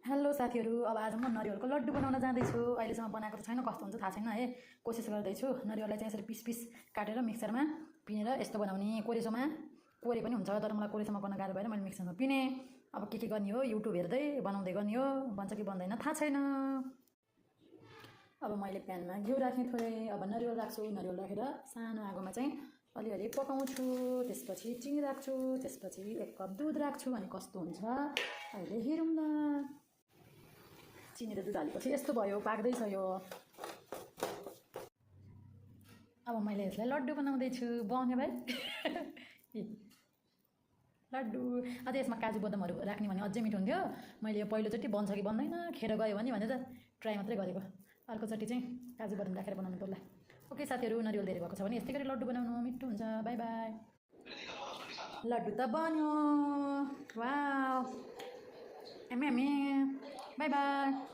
Hello साथीहरू, अब आज म नरिवलको लड्डु बनाउन जाँदैछु। अहिलेसम्म बनाएको त छैन, कस्तो हुन्छ थाहा छैन है। कोसिस गर्दैछु। नरिवललाई चाहिँ यसरी पिस पिस काटेर मिक्सरमा पिनेर यस्तो बनाउने। कोरेसोमा कोरे पनि हुन्छ, तर मलाई कोरेसोमा गर्न गाह्रो भएर मैले मिक्सरमा पिने। अब के गर्ने हो, युट्युब हेर्दै बनाउँदै गर्ने हो। बन्छ कि बन्दैन थाहा छैन। अब मैले प्यानमा घिउ राख्ने थोरै। अब नरिवल राख्छु। नरिवल राखेर सानो आगोमा चाहिँ अलिअलि पकाउँछु। त्यसपछि चिनी राख्छु। त्यसपछि 1 कप दुध राख्छु। अनि कस्तो हुन्छ अहिले हेरौँला। चिनी र दुध हालेपछि यस्तो भयो, पाक्दैछ यो। अब मैले यसलाई लड्डु बनाउँदैछु। बन्यो भाइ। लड्डु अझै यसमा काजु बदामहरू राख्ने भने अझै मिठो हुन्थ्यो। मैले यो पहिलोचोटि बन्छ कि बन्दैन, खेर गयो भने भनेर ट्राई मात्रै गरेको। अर्कोचोटि चाहिँ काजु बदाम राखेर बनाउनु पर्ला। ओके साथीहरू, नरिवल धेरै भएको छ भने यस्तै गरी लड्डु बनाउनु मिठो हुन्छ। By by. लड्डु त बन्यो। वाउ, एमे बाई बाई।